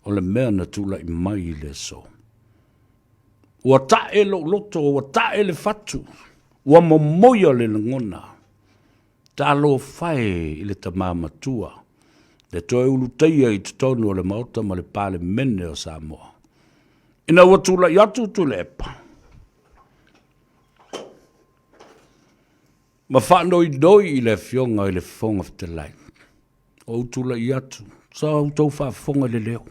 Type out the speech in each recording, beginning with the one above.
O le mea na tulai mai i le aso. Ua ta'e lou loto, ua ta'e le fatu, ua momoia le lagona. Talofa e i le tama matua, le toe ulutaia i totonu o le Maota ma le Palemene o Samoa. Ina ua tulai atu Tuilaepa, ma faanoinoi i le Afioga i le Fofoga Fetalai, ua ou tulai atu, sa outou faafofoga i le leo,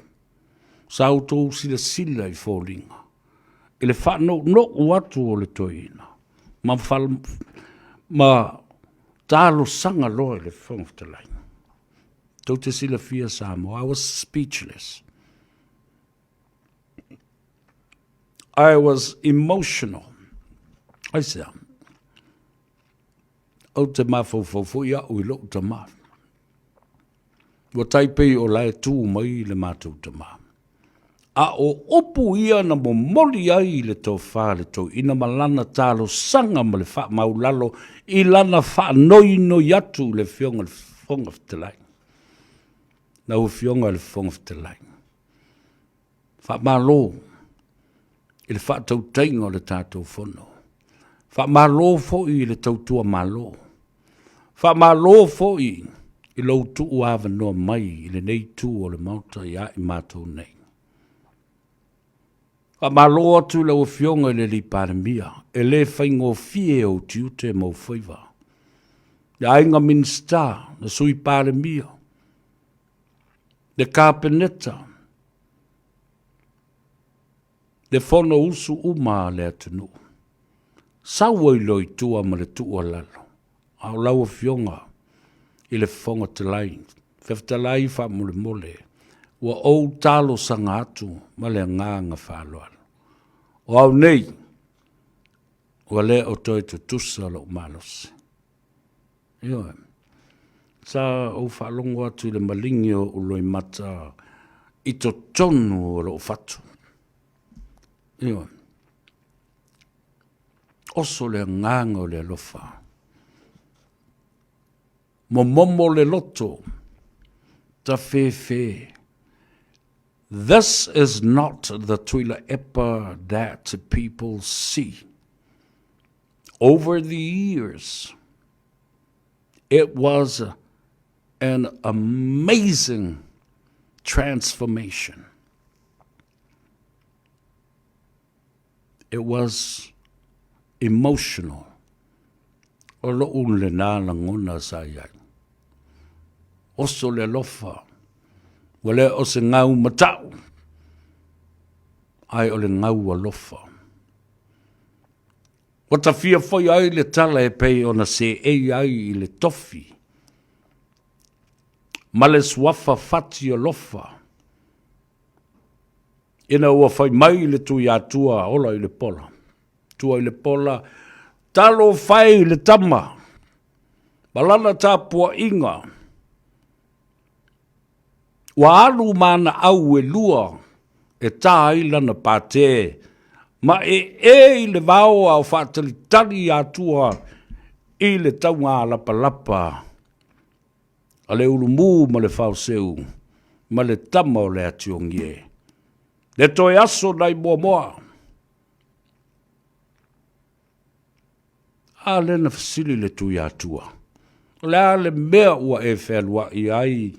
sa outou silasila i foliga, i le faanounou atu o le toeaina ma, ma talosaga loa i le Fofoga Fetalai. Tou te silafia Samoa, I was speechless. I was emotional. Aisea? Ou te mafaufau foi au i lou tama. Ua tai pei o la e tu mai le matou tama. A o upu ia na momoli ai i le tofa le toeaina ma lana talosaga ma le faamaulalo i lana faanoinoi atu i le Afioga i le Fofoga Fetalai. Lau Afioga i le Fofoga Fetalai, Faamalo i le faatautaiga o le tatou Fono. Faamalo foi i le tautua Malo. Faamalo foi i lou tuuavanoa mai i lenei itu o le Maota ia i matou nei. Faamalo atu i lau Afioga i le Palemia, e le faigofie ou tiute ma ou faiva. Le aiga Minisita, le Sui Palemia, le Kapeneta, le Fonousu uma a le atunuu. Sau ai loa i tua ma le tuualalo, a o lau Afioga i le Fofoga Fetalai, Fetalai faamolemole, ua ou talosaga atu ma le agaga faaaloalo. O au nei, ua le o toe tutusa lou malosi. Ioe. Sa ou faalogo atu i le maligi o ou loimata i totonu o lou fatu. Ioe. Oso le agaga o le alofa. Momomo le loto, tafefe. This is not the Tuilaepa that people see. Over the years, it was an amazing transformation. It was emotional. O lo'u lena lagona sa i ai. Oso le alofa, ua le o se gau mata'u, ae o le gau alofa. Ua tafia foi ai le tala e pei ona seei ai i le tofi ma le suafa fati alofa ina ua fai mai le Tuiatua ola i le pola. Tua i le pola, talofa e i le tama ma lana tapuaiga Ua alu ma ana au e lua e tā ai lana pātē ma ee i le vao a o faatalitali Atua i le taugalapalapa a le ulumu ma le faoseu ma le tama o le Atiogie. Le toe aso nai Moamoa. A lea na fesili le Tuiatua, O le a le mea ua e fealuai ai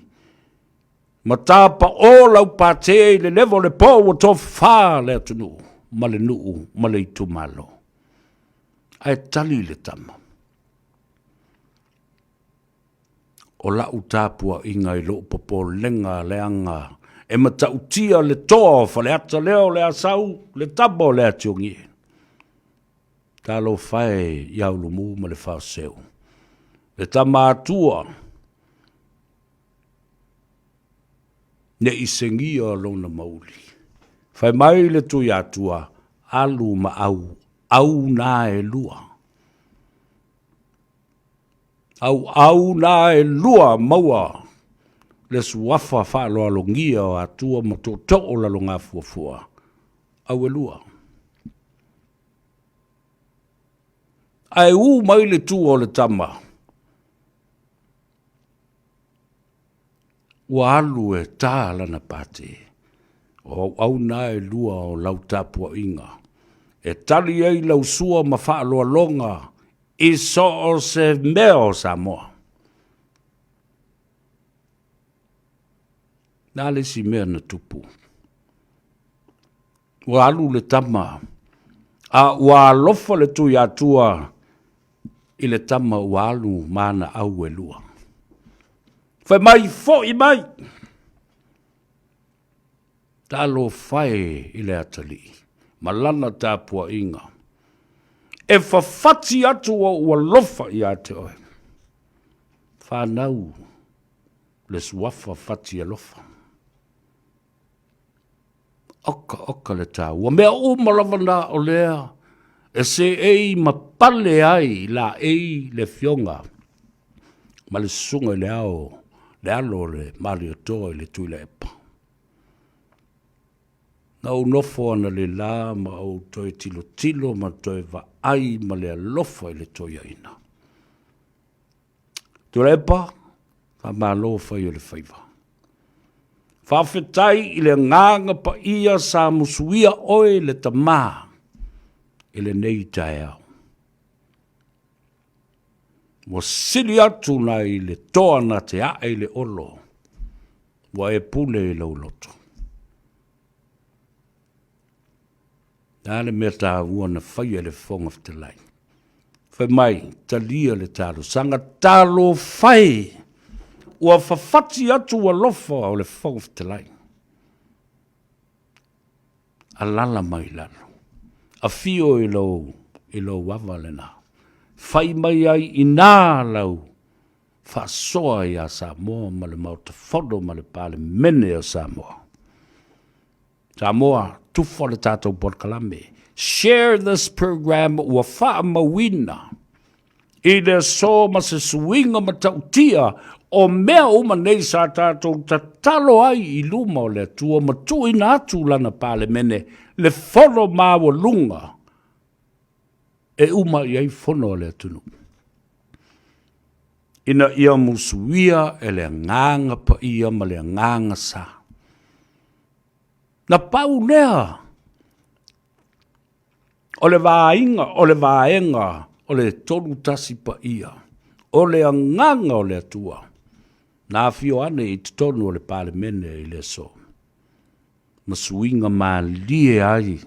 ma tapaʻo lau pate i le leva o le po ua tofa le atunuu ma le nuu ma le itumalo? Ae tali le tama, O lau tapuaiga i lou popolega leaga e matautia le toa o Faleata lea o le Asau, le tama o le Atiogie. Talofa e ia Ulumu ma le Faoseu, le tama atua ne i segia lona mauli. Fai mai le Tuiatua, alu ma au, au na e lua. Auau na e lua maua le suafa faaaloalogia o Atua ma tootoo o Lalogafuafua, au e lua. Ae u mai le tua o le tama, ua alu e ta lana pate. O auauna e lua o lau tapuaiga, e tali ai lau sua ma faaaloaloga i so o se mea o Samoa. Le a le isi mea na tupu? Ua alu le tama, a ua alofa le Tuiatua i le tama ua alu ma ana au e lua. Fai mai, foi mai! Talofa e i le atalii ma lana tapuaiga, e fafati atu ou alofa ia te oe. Fanau le suafa fati alofa. Oka oka le taua. Mea uma lava na o lea e seei ma pale ai laei le afioga ma le susuga i le ao, le alo o le Malietoa i le Tuilaepa. Na ou nofo analeila ma ou toe tilotilo ma toe vaai ma le alofa i le toeaina. Tuilaepa, faamalo fai o le faiva. Faafetai i le agaga paia sa musuia oe le tama i lenei taeao. Ua sili atu nai le toa na te ae i le olo, ua e pule i lou loto. Le a le mea taua na faia e le Fofoga Fetalai? Fai mai, talia le talosaga, talofa e, ua fafati atu alofa o le Fofoga Fetalai. Alala mai lalo, afio i lou, i lou ava lena. Fai mai ai i nā lau faasoa iā Samoa ma le Maota Fono ma le Palemene o Samoa. Samoa, tufa le tatou polokalame. Share this program ua faamauina i le aso ma se suiga matautia o mea uma nei sa tatou tatalo ai i luma o le Atua ma tuuina atu lana Palemene le fono maualuga e uma i ai fono a le atunuu ina ia musuia e le Agaga Paia ma le Agaga Sa. Na pau lea o le vaaiga, o le vaega o le 31 paia, o le agaga o le Atua, na afio ane i totonu o le Palemene i le aso, ma suiga malie ai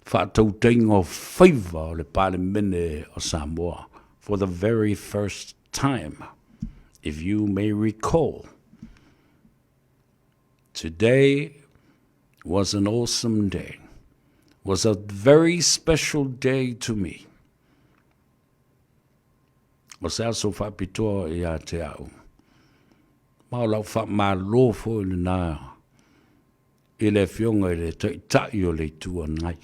faatautaiga o faiva o le Palemene o Samoa for the very first time, if you may recall. Today was an awesome day, was a very special day to me. O se aso faapitoa ia te au. Ma o lau faamalo foi lena i le afioga i le Taitai o le Itu Agai.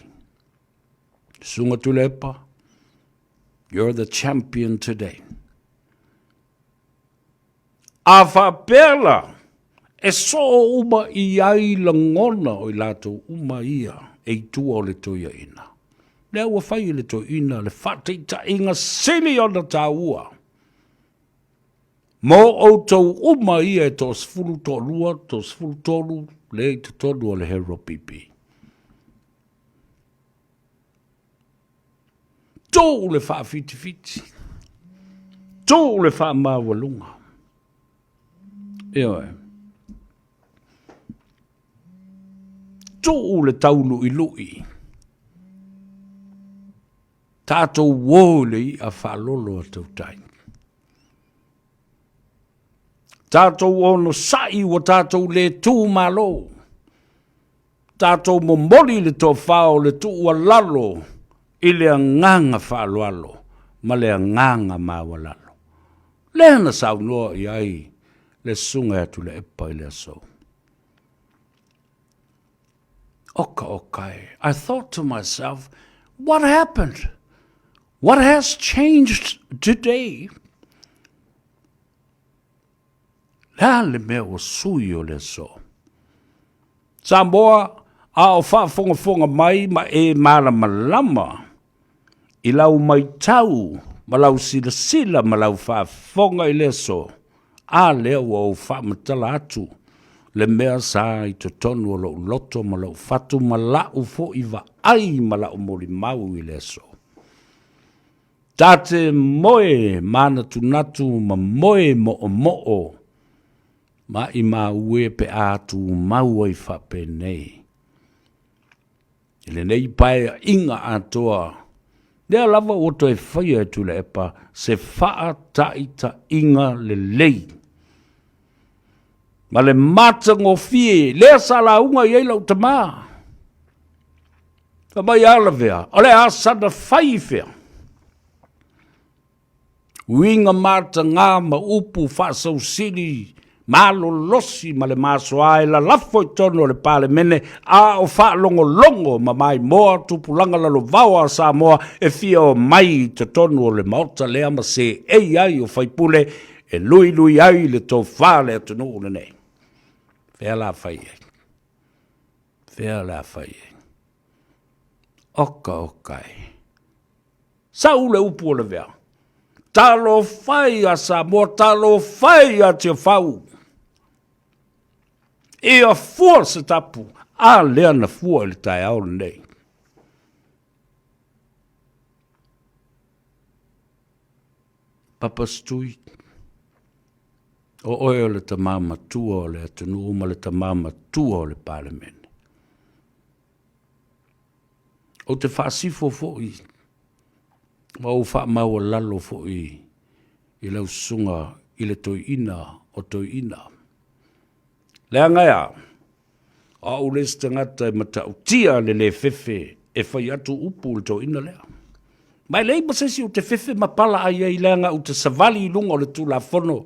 Susuga Tuilaepa, you're the champion today. A faapea la, e soo uma i ai lagona o i latou uma ia e i tua o le toeaina. Lea ua fai e le toeaina le faataitaiga sili ona taua mo outou uma ia e toasefulu toalua, toasefulu tolu lea i totonu o le HRPP. Tuu le faafitifiti, tuu le faamaualuga. Ioe. Tuu le tauluiului. Tatou o i le i'a faalolo a tautai. Tatou onosai ua tatou le tu malo. Tatou momoli le tofa o le tuualalo i le agaga faaaloalo ma le agaga maualalo. Lea na saunoa i ai le Susuga ia Tuilaepa i le aso. Oka oka e. I thought to myself, what happened? What has changed today? Le a le mea ua sui o le aso? Samoa, a o faafogafoga mai ma e malamalama i lau maitau ma lau silasila ma lau faafofoga i le aso, a lea ua ou faamatala atu. le mea sa i totonu o lou loto ma lou fatu ma la'u foi vaai ma la'u molimau i le aso. Ta te moe manatunatu ma moe mo'omo'o maimau e pe a tumau ai faapenei i lenei paeaiga atoa, lea lava ua toe faia e Tuilaepa se faataitaiga lelei ma le matagofie lea sa lauga i ai lau tama. Fai mai a Lavea, o le a sana fai i fea? Uiga mataga ma upu faasausili malolosi ma le masoa e lalafo i totonu o le Palemene a o faalogologo ma maimoa tupulaga lalovaoa a Samoa e fia omai i totonu o le Maota lea ma seei ai o faipule e luilui ai le tofa a le atunuu lenei. Fea la fai ai? Fea la fai ai? Oka oka e. Sau le upu o Lavea. Talofa e ia Samoa, talofa e ia Tiafau. Ia fua se tapu, a lea na fua i le taeao lenei. Papa Stui, o oe o le tama matua o le atunuu ma le tama matua o le Palemene. Ou te faasifo foi ma ou faamaualalo foi i lau susuga i le toeaina o toeaina. Leaga e a? O au le isi tagata e matautia le le fefe e fai atu upu i le toeaina lea. Ma e leai ma se isi ou te fefe ma pala ai ai leaga ou te savali i luga o le Tulafono.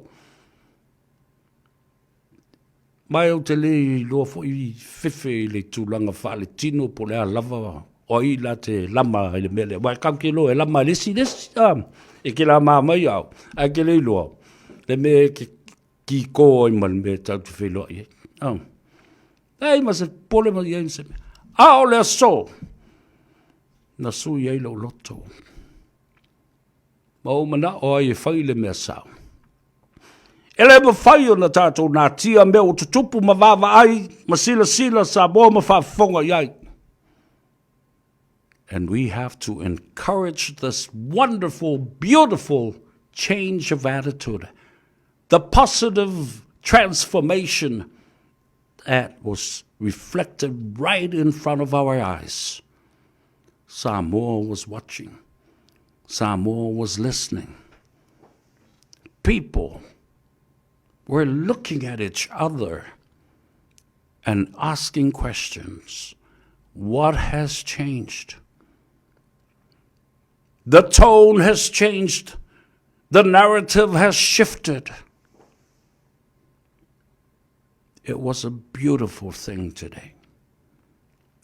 Ma ou te le iloa foi fefe i le tulaga faaletino po o le a lava o ai la te lama i le mea lea. Aua e tatou te iloa e lama e le isi le isi, a, e te lama mai au, ae e te le iloa le mea e te kiko ai ma le mea tatou te feiloai ai. A, leai ma se popole ma i ai ma se mea. A o le aso na sui ai lou loto ma ou manao ai e fai le mea sao. E le mafai ona tatou natia mea ua tutupu ma vaavaai ma silasila Samoa ma faafofoga i ai. And we have to encourage this wonderful, beautiful change of attitude, the positive transformation that was reflected right in front of our eyes. Samoa was watching. Samoa was listening. People were looking at each other and asking questions. What has changed? The tone has changed. The narrative has shifted. It was a beautiful thing today.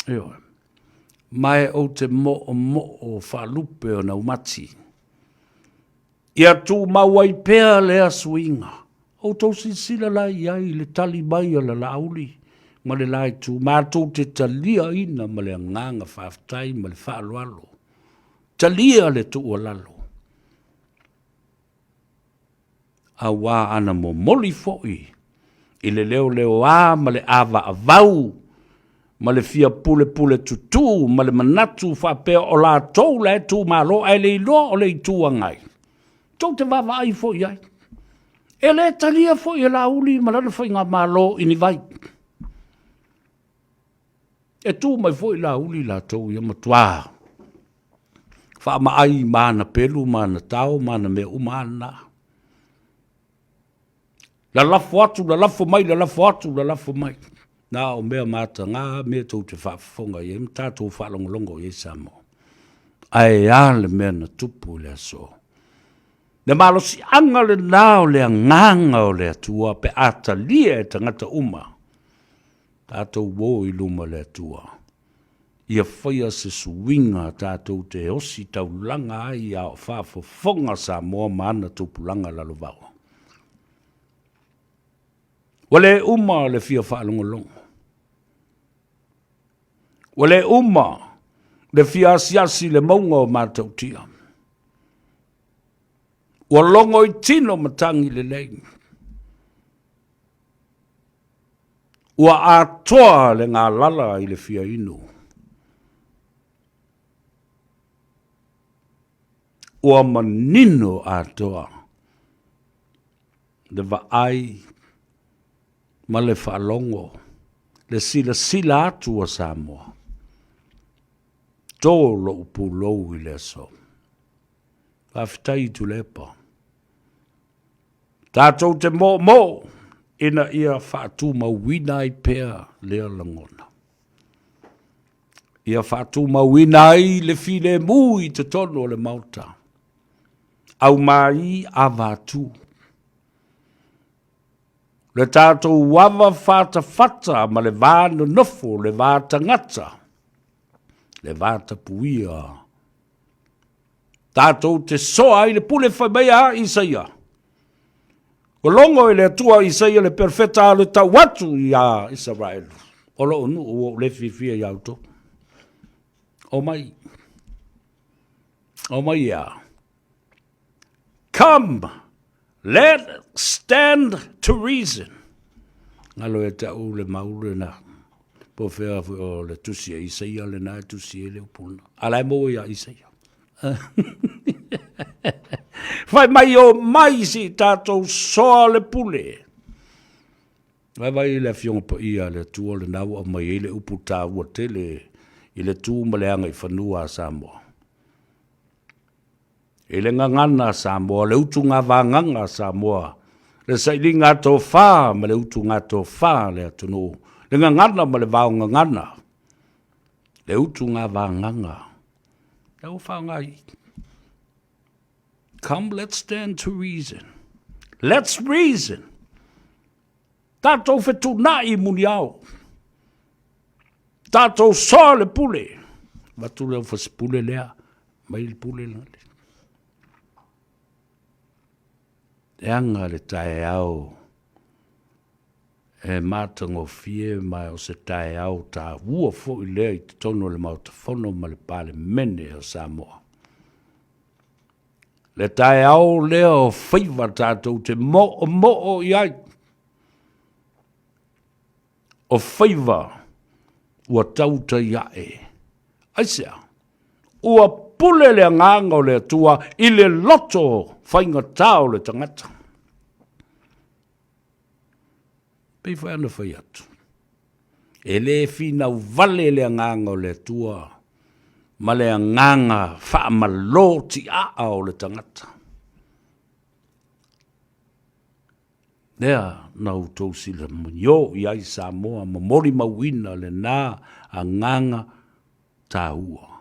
Ioe. Mae ou te moʻomoʻo faalupe o naumati. Ia tumau ai pea lea suiga. Outou silasila la i ai i le tali mai a le Laauli ma le la itu, matou te taliaina ma le agaga faafetai ma le faaaloalo. Talia le tuualalo. Aua ana momoli foi i le leoleoā ma le ʻāvaʻavau ma le fia pulepule tutū ma le manatu faapea o latou la e tumalo ae le iloa o le Itu Agai. Tou te vaavaai foi i ai. E le talia foi e Laauli ma lana faigamalo i ni vai. E tu mai foi Laauli latou ia matuā faamaai ma ana pelu ma ana tao ma ana mea uma lava na. Lalafo atu, lalafo mai, lalafo atu, lalafo mai. Na o mea mataga mea tou te faafofoga i ai ma tatou faalogologo i ai Samoa. Ae a le mea na tupu i le aso? Le malosiaga lena o le agaga o le Atua pe a talia e tagata uma. Tatou o i luma o le Atua. Ia faia se suiga tatou te osi taulaga ai a o faafofoga Samoa ma ana tupulaga lalovaoa. Ua le uma le fia faalogologo. Ua le uma le fia asiasi i le mauga o Matautia. Ua logo i tino matagi lelei. Ua atoa le galala i le fia inu. Ua manino atoa le vaai ma le faalogo, le silasila atu a Samoa. To lou pulou i le aso. Faafetai Tuilaepa. Tatou te moomoo ina ia faatumauina ai pea lea lagona. Ia faatumauina ai le filemu i totonu o le Maota. Aumai avatu. Le tatou ava fatafata ma le va nonofo, le va tagata, le va tapuia. Tatou te soa ai le pule fai mai a Isaia. Ua logo e le Atua Isaia le perofeta a le tau atu iā Isaraelu, o lou nuu ua ou le fiafia iā outou. Omai, omai ia. Come, let stand to reason. Galo ia te au le mau lena. Po fea foi o le tusi a Isaia lena e tusi ai le upu lena. A la e maua ia Isaia. Fai mai o mai si tatou soa le pule. Vaivai le Afioga Paia a le Atua lena ua aumai ai le upu taua tele i le tu ma le agaifanua a Samoa. I le gagana a Samoa, le utuga vagaga a Samoa, le sailiga tofa ma le utuga tofa a le atunuu, le gagana ma le vaogagana, le utuga vagaga. Lea ua faaaoga i. Come, let's stand to reason. Let's reason. Tatou fetuunai i muniao. Tatou soa le pule. Avatu le aufasipule lea, mai le pule lea. Leaga le taeao e matagofie ma o se taeao taua foi lea i totonu o le Maota Fono ma le Palemene o Samoa. Le taeao lea o faiva tatou te moomoo i ai, o faiva ua tautai ae. Aisea? Ua pule le agaga o le Atua i le loto faigata o le tagata. Pei foi ona fai atu, e le finau vale le agaga o le Atua ma le agaga faamalo tiaa o le tagata. Lea na outou silamio i ai Samoa ma molimauina lena agaga taua.